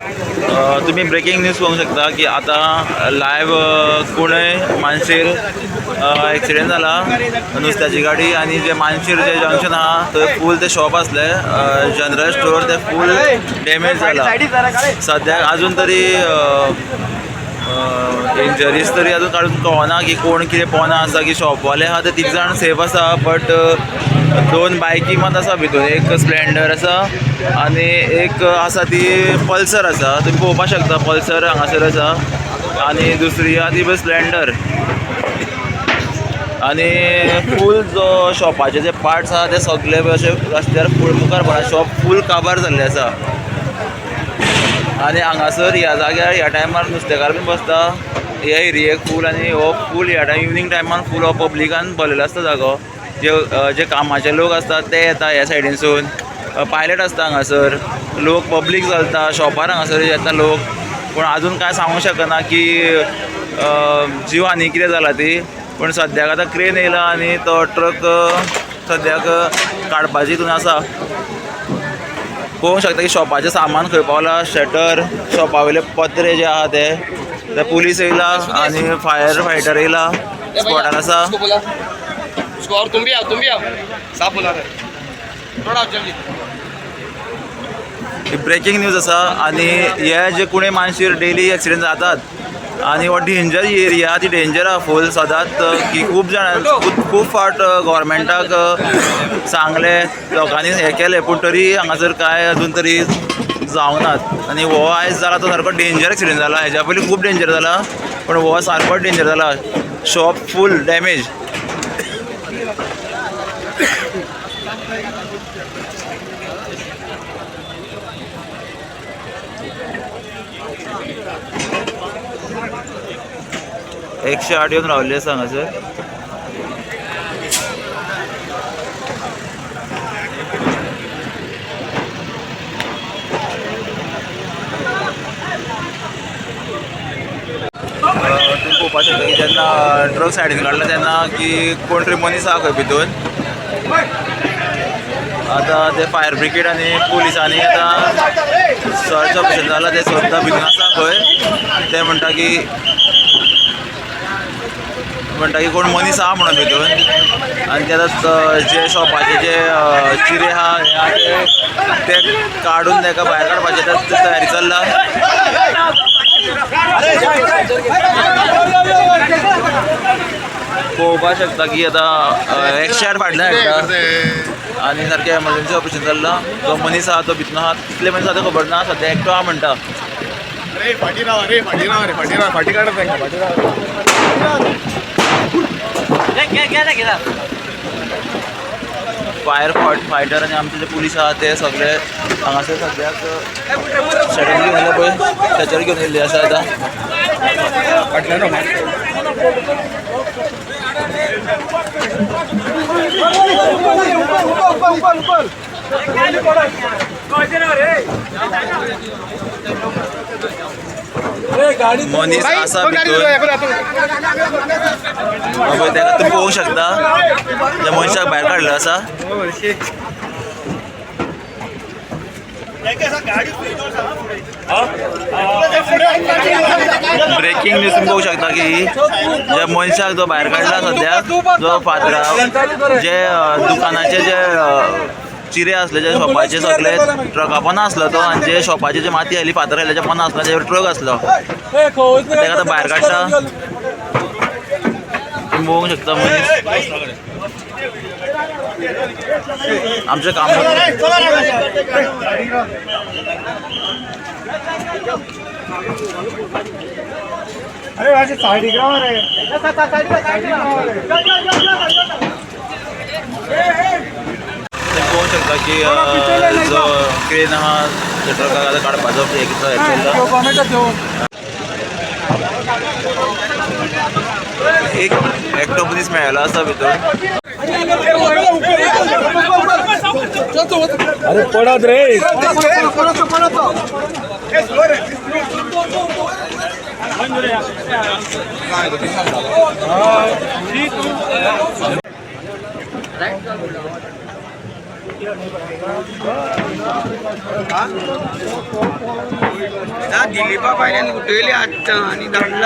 तुम्ही breaking news पळोवंक शकता की आतां लायव्ह कुणय मानशेर एक्सिडेंट जाला नुस्त्याची गाडी आनी जे मानशेर जे जंक्शन आहा थंय फूल ते शॉप आसले जनरल स्टोर ते फूल डॅमेज जाला. सद्याक अजून तरी इंजरीज तरी अजून काडून कळना की कोण कितें पोना आसा की शॉपवाले आहा ते तीग जाण सेफ आसा, बट दोन बायकी मात आसा भितून, एक स्प्लेंडर आसा आनी एक आसा ती पल्सर आसा. तुमी पळोवपाक शकता पल्सर हांगासर आसा आनी दुसरी आहा ती स्प्लेंडर. आनी फूल जो शॉपाचे जे पार्ट्स आहा ते सगळे अशे रस्त्यार फूल मुखार पडला, शॉप फूल काबार जाल्लें आसा. आनी हांगासर ह्या जाग्यार ह्या टायमार नुस्तेकार बीन बसता ह्या एरियेक फूल, आनी हो फूल ह्या टायम इवनींग टायमान फूल हो पब्लिकान भरलेलो आसता जागो. जे जे कामाचे लोक आसतात ते येता ह्या सायडीनसून, पायलट आसता हांगासर, लोक पब्लीक चलता शॉपार हांगासर येता लोक. पूण आजून कांय सांगूंक शकना की जीव हानी कितें जाला ती, पूण सद्याक आतां क्रेन येयला आनी तो ट्रक सद्याक काडपाची हितून आसा. पळोवंक शकता की शॉपाचें सामान खंय पावला, शटर, शॉपा वयले पत्रे जे आहा ते पुलीस येयला आनी फायर फायटर येयला स्पॉटार आसा. और तुम भी आओ, तुम भी आओ, साफ बोला रहे थोड़ा जल्दी. ब्रेकिंग न्यूज आसा आनी हे जे कुणे मानशेर डेली एक्सिडेंट जातात आनी हो डेंजर एरिया, ती डेंजर आहा फूल सदांच की खूब जाणां खूब फावट गव्हर्मेंटाक सांगलें, लोकांनी हें केलें, पूण तरी हांगासर कांय अजून तरी जावंक नात. आनी हो आयज जाला तो सारको डेंजर एक्सिडेंट जाला, हेज्या पयलीं खूब डेंजर जाला पूण हो सारको डेंजर जाला, शॉप फूल डॅमेज. 108 येवन रावल्ले आसा हांगासर. तुमी पळोवपाक शकता की जेन्ना ट्रक सायडीन काडला तेन्ना की कोण तरी मनीस आहा खंय भितून. आतां ते फायर ब्रिगेड आनी पुलिसांनी आतां सर्च ऑपरेशन जाला, ते सोदता भितून आसा खंय. ते म्हणटा की कोण मनीस आहा म्हणून भितून. आनी ते आतां जे शॉपाचे जे चिरे आहा हे आहा ते काडून ताका भायर काडपाचे तयारी चल्ला. पळोवपाक शकता की आतां 108 फाटल्यान हाडटा आनी सारकें एमर्जन्सी ऑपरेशन चल्लां. जो मनीस आहा तो भितून आहा, कितले मनीस आहा ते खबर ना, सद्या एकटो आहा म्हणटा. अरे फाटी राव, अरे फाटी राव, अरे फाटी राव, फाटी काडा तांकां, फाटी राव. फायर फायटर आनी आमचे जे पुलीस आहा ते सगळे हांगासर सद्याक स्ट्रेचर घेवन येयले पळय, स्ट्रेचर घेवन येयल्ले आसा आतां. मनीस आसा भितून पळय, ताका तुमी पळोवंक शकता त्या मनशाक भायर काडलो आसा. ब्रेकिंग न्यूज तुमी पळोवंक शकता की ज्या मनशाक जो भायर काडला सद्याक, जो फातरा जे दुकानाचे जे चिरे आसले, जे शॉपाचे सगळे ट्रका पोना आसलो तो, आनी जे शॉपाचे जे माती आयली फातर आयले तेच्या पोना आसलो, तेजेर ट्रक आसलो, ताका आतां भायर काडटा. तुमी पळोवंक शकता मनीस आमचें काम. अरे सायडीक राव रे. पळोवंक शकता की जो क्रेन आहा त्या ट्रकाक आतां काडपाचो हें चल्ला. एक एकटो मनीस मेळ्ळो आसा भितर. अरे पडत रे. दिलीपा बायल्यान उठयले आत्तां आनी धाडला.